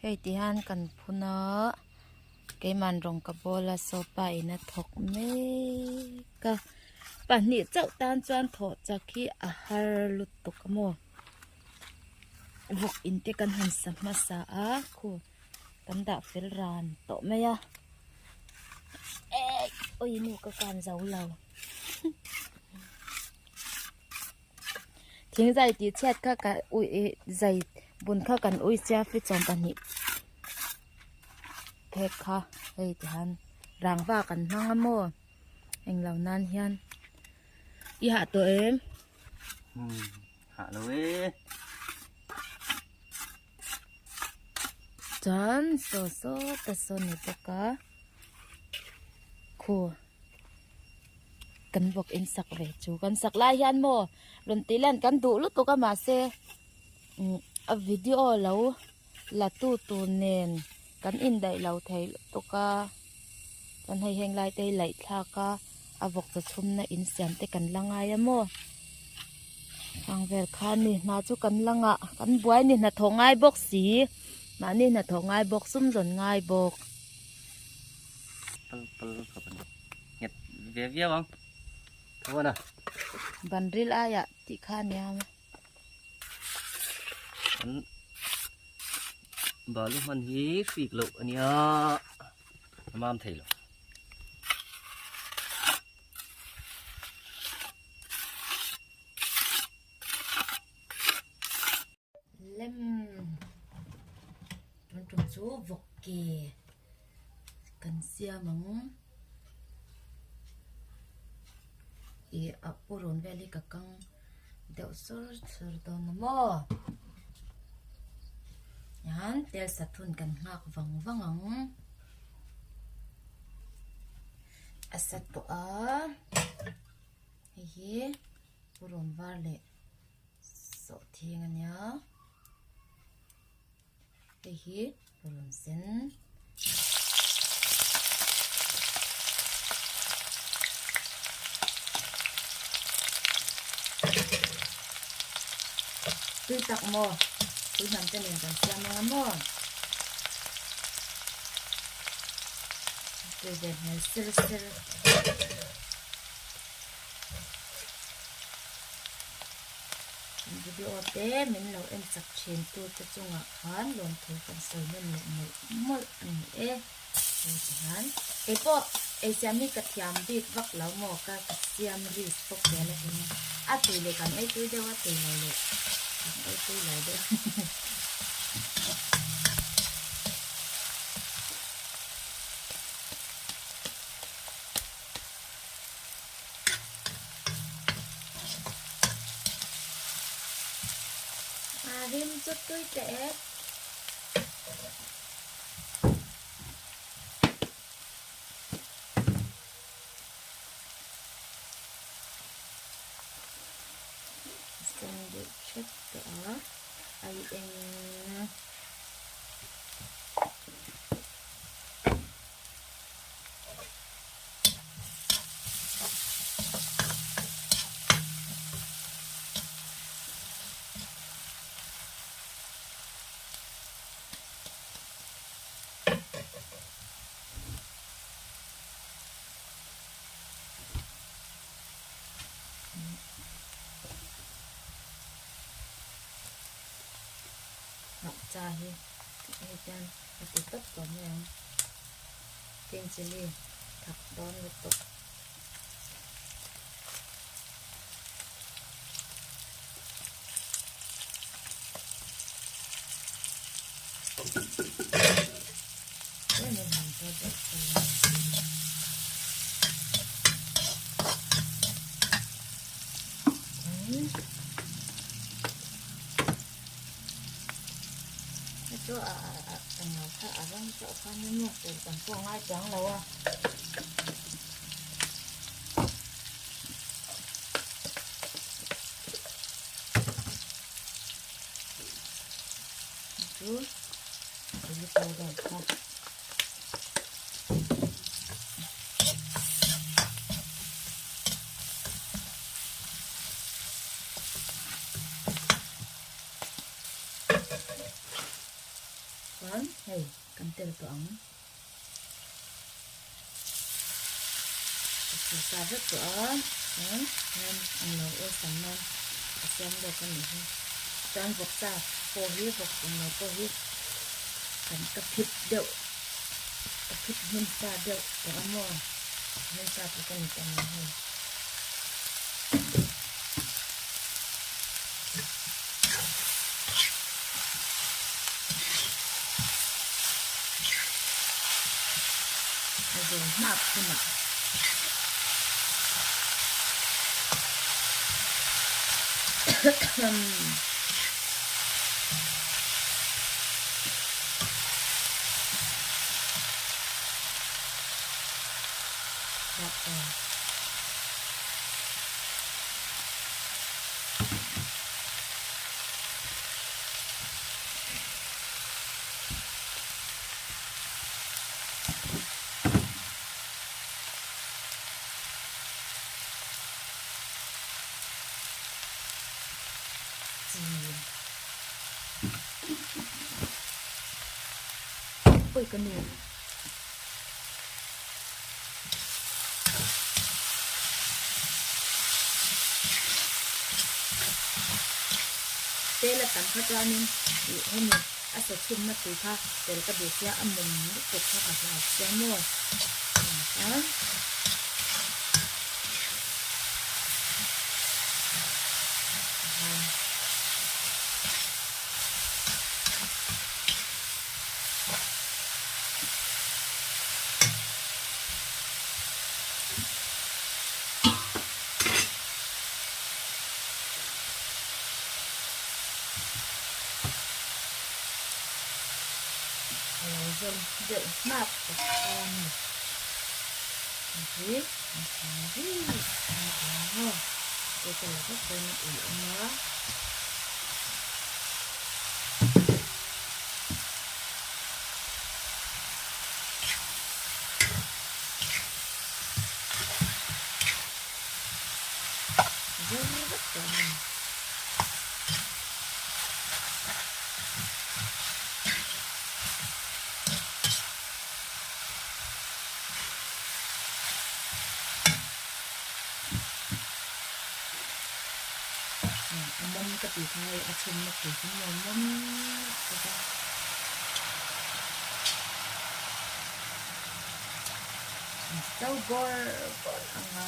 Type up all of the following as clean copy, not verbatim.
Hei ti hian kan phun a keiman rawng ka bawl a sofa in a thawk mek a pahnih chauh tan chuan thawh chak hi a har lutuk a maw vawk in te kan han sa hmasa a khu kan dah fel ran tawh mai a eh awi nu ka kan zo lo. Thing zai tih chhiat kha ka ui ih zai bun kha kan ui sia fitsawn pahnih phek kha hei tihian rangva kan hmang a maw englo nan hian i hah tawh em? Umm hah lo e. Chuan saw saw ta saw ni bawk a khu. Kan vawk in sak ve chu kan sak lai hian maw rawn tih lan kan duh lutuk a mahse umm a video lo la tu tur nen kan indaih lo thei lutuk a chuan hei heng lai te hi laih thlak a a vawk chaw chhum na in siam te kan la ngai a maw ang vel kha a ni hna chu kan la ngah kan buai a ni hnathawh ngai bawk si mahni hnathawh ngai bawk sum zawn ngai bawk. Pal pal khawp a ni. Nghet ve viau ang. Tho a na. Ban ril aiah tih kha a nia. An balu hman hi hrik loh a nia. A mam thei lo. Lem tun tum chu vawk ke kan siam ang ih a purun vel hi ka kang deuh sur sur dawn a maw hian tel sathun kan nghak vang vang ang a sa tawh a hei hi purun var leh. Sawh thing a nia hei hi rawn sen tui tak maw tui hnam te nen kan siam ang a maw tui ve hmel sir sir. Video te min lo en chak thin tu te chungah khan lawmthu kan sawi nawn leh mawlh mawlh a ni e. Hei ti hian keipawh ei siam hi ka thiam bik vak lo maw ka ka siam risk bawk zel a eng a tui leh kan ei tui deuh a tui lo leh kan ei tui lo deuh. A rim chu tui teh e. Sen deuh hrep tawh a, ai eng. Cha hi hei hian a ti tawp tawh mai ang. Green chilli thak dawn lutuk. Chu a a englo kha a rawng chauh kha ni maw tur kan pawh ngai chuang lo a. Chu chilli powder kha. khan hei kan tel tawh ang. Ka siam sa vek tawh a, chuan hian ang lo awlsam nan ka siam lawk a nih hi. Chuan vawksa pawh hi vawk eng lo pawh hi kan ka phit deuh ka phit hmun sa deuh tawh a maw hmun sa pawh ka ni tawh ang hei. A zo hnap hunah Oi ka nu. Tel a tam kha chuanin ih hemi a sa chhumna tui kha tel ka duh sia a mawm lutuk kha ka hlau sia maw chuan A lo zawm deuh hnap tak a ni. Hei hi an chhang vik a ni ang a, te ka la vek dawn a ui awm a. Zar vek tawh a ni. A mawm ka tih kha hei a chhunna tui kha maw mawm tak a. So bawr bawr ang a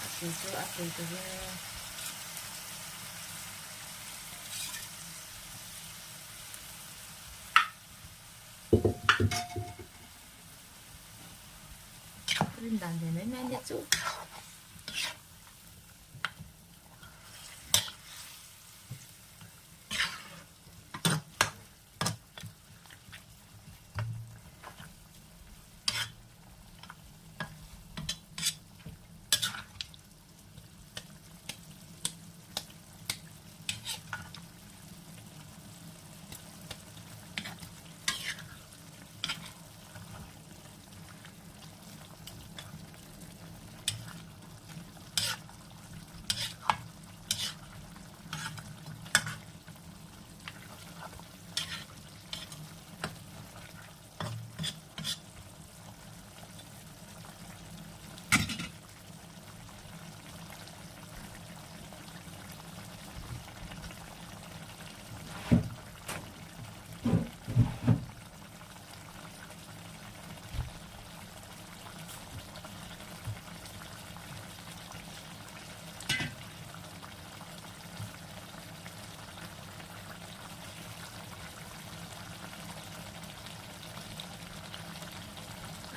a tui chu a tui ka ring a. Rin dan ve mai mai nia chu.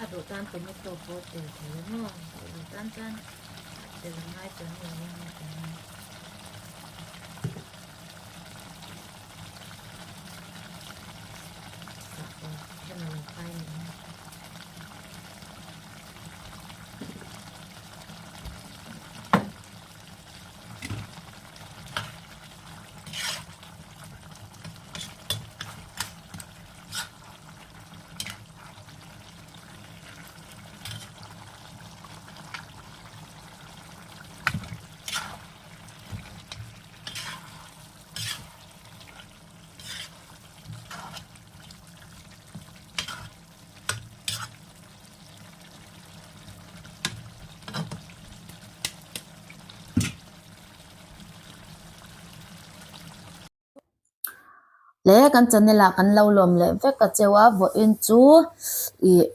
A duh tan tomato pawh tel thei a maw a duh tan chuan tel a ngai chuang lo a ni tih ang. Tah pawh hem a lo kai leh ang. Le kan channel ah kan lo lawm leh vek a cheu a vawiin chu ih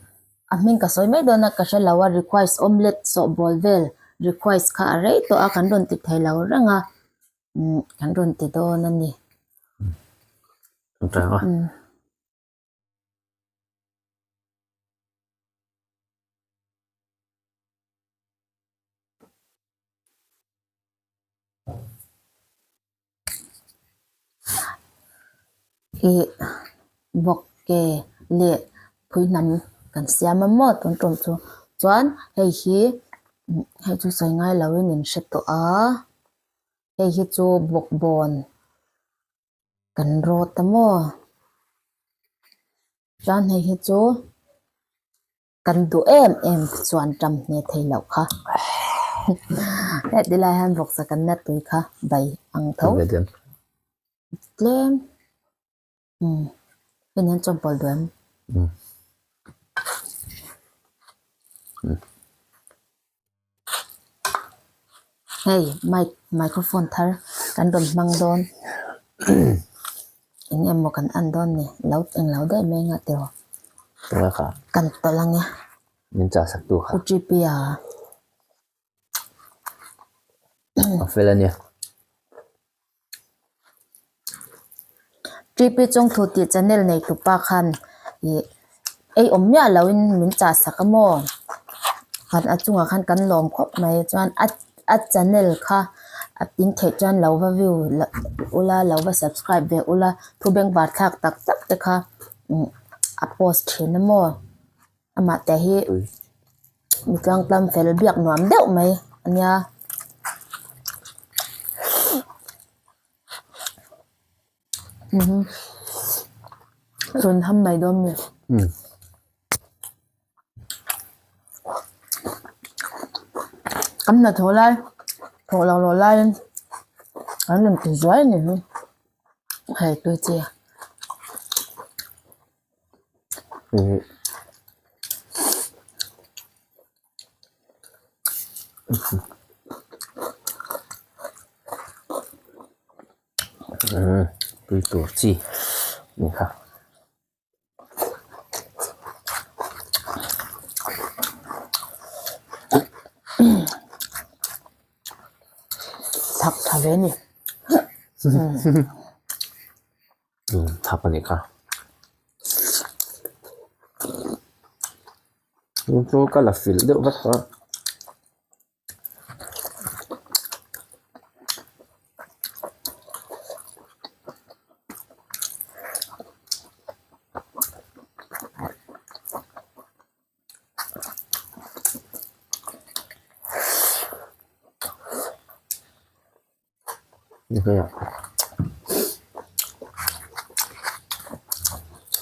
a hming ka sawi mai dawn a ka hre lo a request omelette sawhbawl vel request kha a rei tawh a kan rawn ti thei lo reng a umm kan rawn ti dawn a ni. Ih bawk ke leh phuihnam kan siam a maw tun tum chu chuan hei hi hei chu sawi ngai lo in in hre tawh a hei hi chu bawkbawn kan rawt a maw chuan hei hi chu. Kan duh em em chuan ṭam hne thei loh kha. Heti lai hian vawksa kan na tui kha bai ang tho. Tlem. Umm. Hei nen chuan pawl duh em? Hei mic microphone thar kan rawn hmang dawn. Eng emaw kan en dawn ni lo eng lo daih mai anga tiraw. Kan tawlh ang e. Min chah sak tu kha. U T P a. A fel a nia. T P Chawngthu tih channel nei tupa khan ih ei awm miah lo in min chah sak a maw khan a chungah khan kan lawm khawp mai chuan a a channel kha a in theih chuan lo va view ula lo va subscribe ve ula thu bengvar thlak tak tak te kha umm a post thin a maw amah te hi mi tlangtlam fel biak nuam deuh mai a nia. Rawn ham mai dawn mi. Kan hnathawh lai thawh loh loh laiin an rawn ti zuai a ni hi hei tui chi. Tui tur chi ni kha. Thak tha ve ni. Thak a nih kha. Chu ka la filh deuh vek tawh a.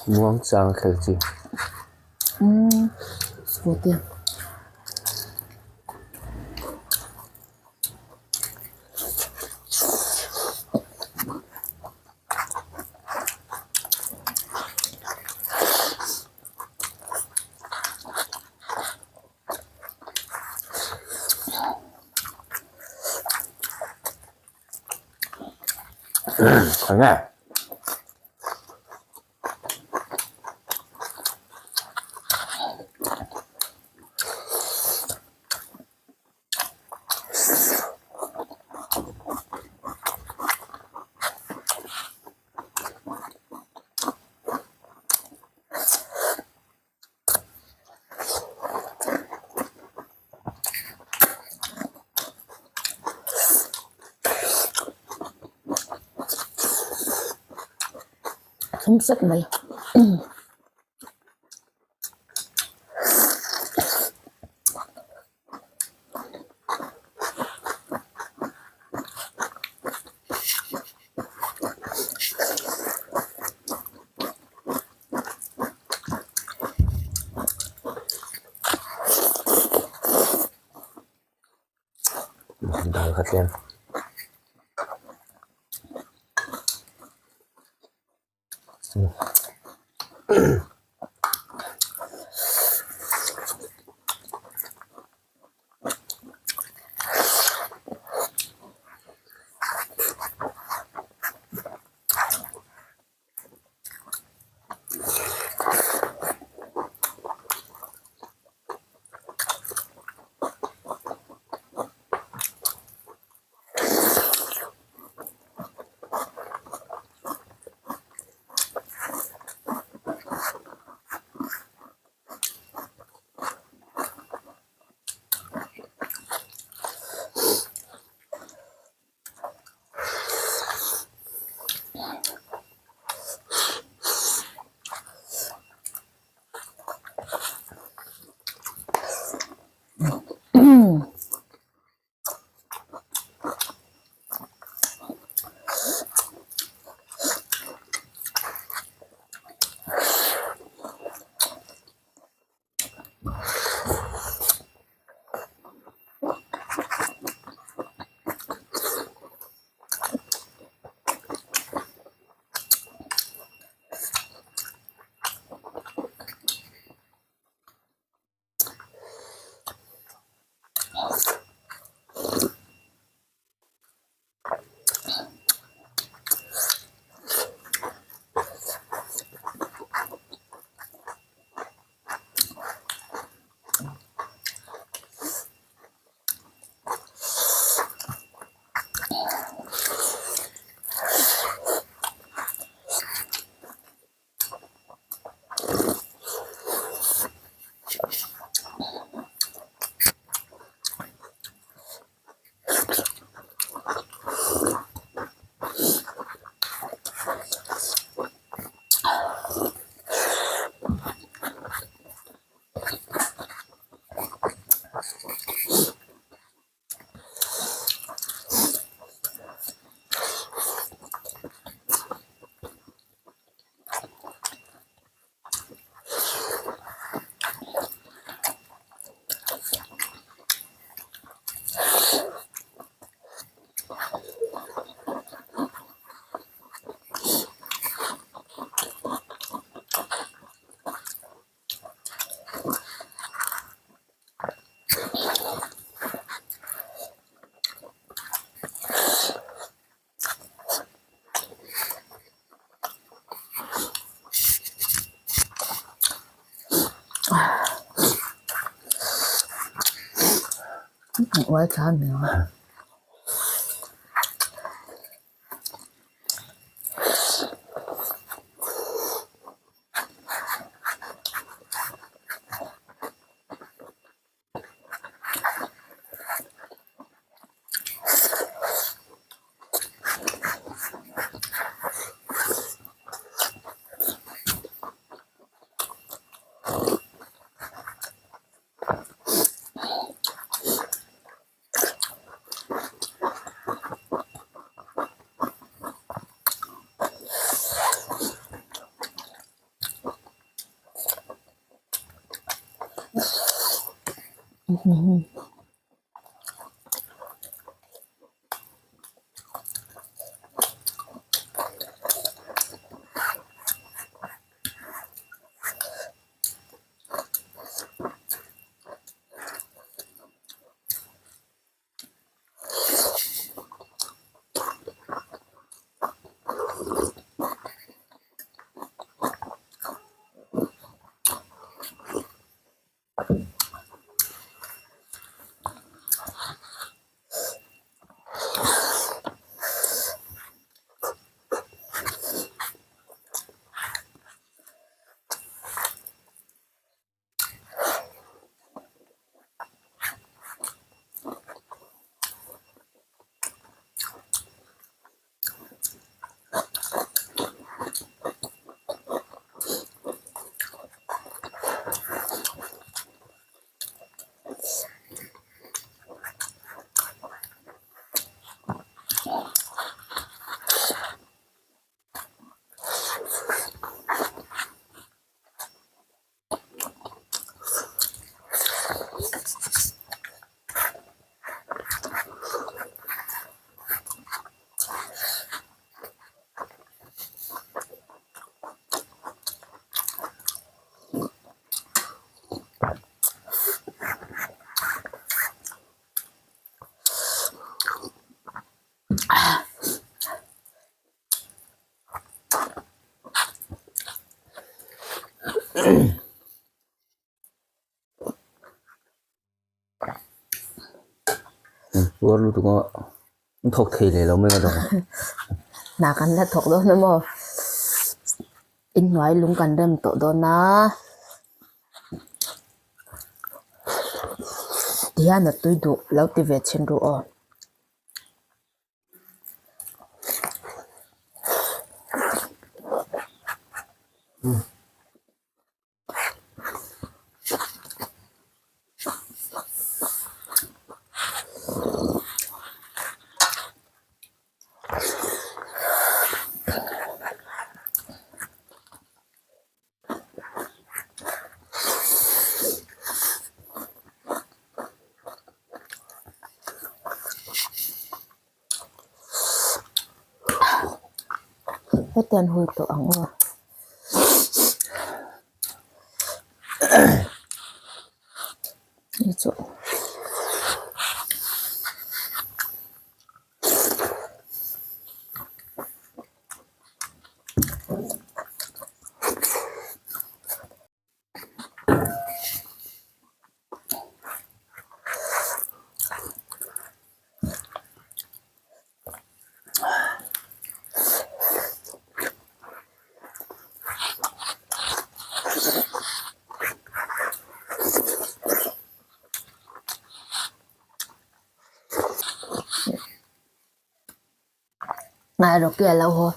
Muang chang a khel chi. Umm scooty. Eng nge? Thum sek mai. Dal kha tlem. Uai thla a ni ang a. Puar lutuk a an thawk thei leh lo mai ka dawng. Hna kan la thawk dawn a maw? Inhnuai lung kan rem tawh dawn a. Tihian a tui duh lo ti ve chhin ru aw. Hetiang hui tawh ang aw. Hei chu. Ngai rawh ke a lo haw.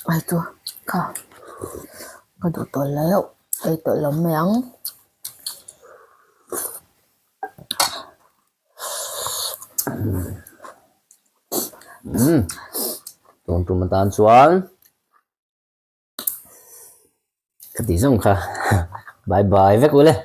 Ai chu kha ka duh tawh lo ei tawh lo mai ang. Umm tun tum atan chuan ka tih zawng kha bye bye vek ule.